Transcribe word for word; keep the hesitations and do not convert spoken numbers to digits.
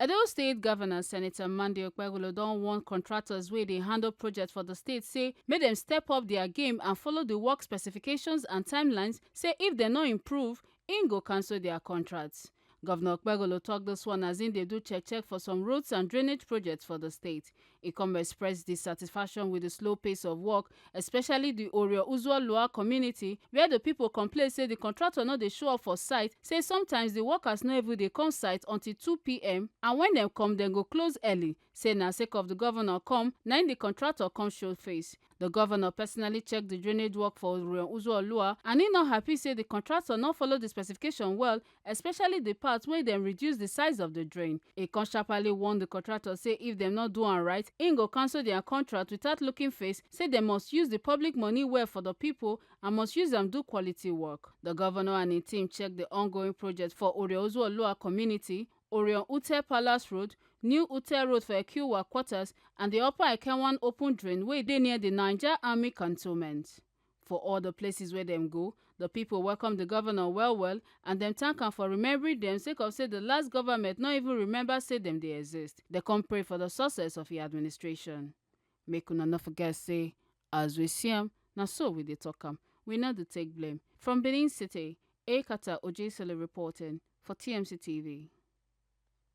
Edo State Governor Senator Monday Okpebholo don warn contractors wey dey handle project for the state say make dem step up their game and follow the work specifications and timelines, say if dem no improve, im go cancel their contracts. Governor Okpebholo talk this one as im dey do check check for some roads and drainage projects for the state. E come express dissatisfaction with the slow pace of work, especially the Orio Uzuolua community, where the people complain say the contractor no dey show up for site, say sometimes the workers no even dey come site until two p.m., and when dem come, dem go close early. Say na sake of the governor come, na im the contractor come show face. The governor personally check the drainage work for Orio Uzuolua, and he no happy say the contractor no follow the specification well, especially the part wey dem reduce the size of the drain. E come sharply warn the contractor say if dem no do am right, im go cancel their contract without looking face, say dem must use the public money well for the people and must use am do quality work. The governor and im team check the ongoing project for Orio Uzuolua community, Orion Ute Palace Road, New Ute Road for Ekiwa quarters, and the Upper Ekenwan open drain wey dey near the Niger Army cantonment. For all the places where dem go, the people welcome the governor well well, and dem thank am for remembering dem, sake of say the last government no even remember say dem dey exist. Dem come pray for the success of im administration. Make una no forget say, as we see am, na so we dey talk am. We no dey take blame. From Benin City, Ekata Ojesele reporting for T M C T V.